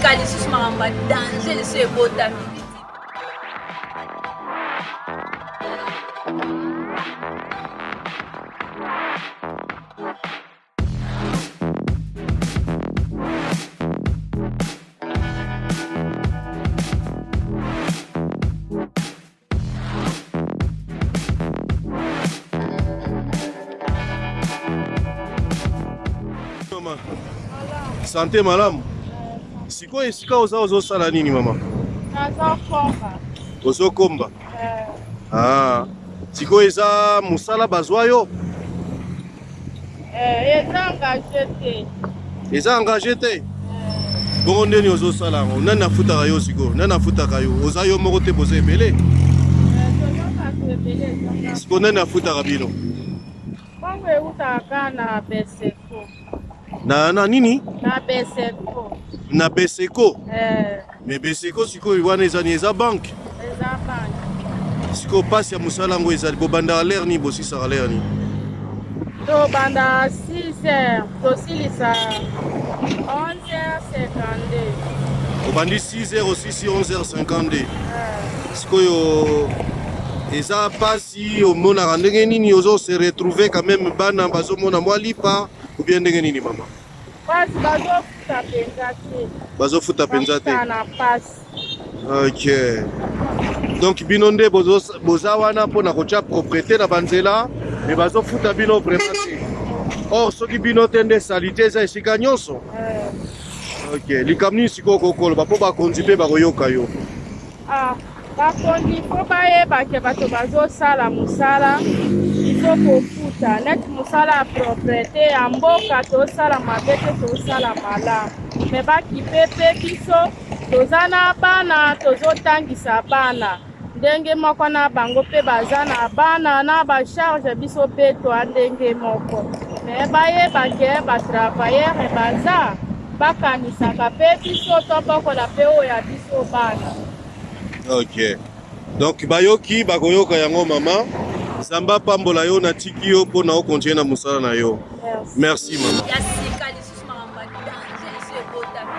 sika lisusu makambo ya danger lisusu ebotami. Mama, sante malamu. Sikoyo esika oza ozosala nini mama? Nazokomba. Ozokomba? Eh. Ah. Sikoyo eza mosala bazwa yo? Eh, eza engage te. Eza engage te? Eh. Bongo ndeni ozosala yango? Nani afutaka yo sikoyo? Nani afutaka yo? Oza yo moko te, boza ebele? Eh, sikoyo nani afutaka bino? Mbongo eutaka kaka na Beseko. Na na nini? Na Beseko. Na Beseko? Eh. Mais Beseko sikoyo wana eza nini? Eza banque? Eza banque. Sikoyo pasi ya mosala yango ezali bobandaka l'heure nini bosisaka l'heure nini? Tobanda 6 heures tosilisa 11h52. Obandi 6 heures osisi 11h52. Eh. Sikoyo eza pasi omonaka ndenge nini ozo se retrouver quand même bana bazomona mwa lipa ou bien ndenge nini mama? Pasi bazofuta mpenza te. Bazofuta mpenza te. Na pasi. Ok. Donc bino nde boza wana mpo na kotya propriété na banzela mais bazofuta bino vraiment te. Or soki bino te nde salite eza esika nyonso. Eh. Ok, likambo nini sikoyo okokoloba mpo bakonzi mpe bakoyoka yo? Ah, bakonzi fo bayeba ke bato bazosala mosala ifo kofuta neti mosala ya proprete ya mboka tosala mabe te tosala malamu me bakipe mpe biso toza na bana tozotangisa bana ndenge moko na bango mpe baza na bana na bacharge biso mpe toa ndenge moko me bayeba ke batravailleur baza bakanisaka mpe biso tobokola mpe oyo ya biso bana. Ok. Donc bayoki bakoyoka yango mama. Nzambe apambola yo natiki yo mpo na okontinue na mosala na yo. Merci, Merci mama. Ya sika lisusu makambo ya danger lisusu ebotami.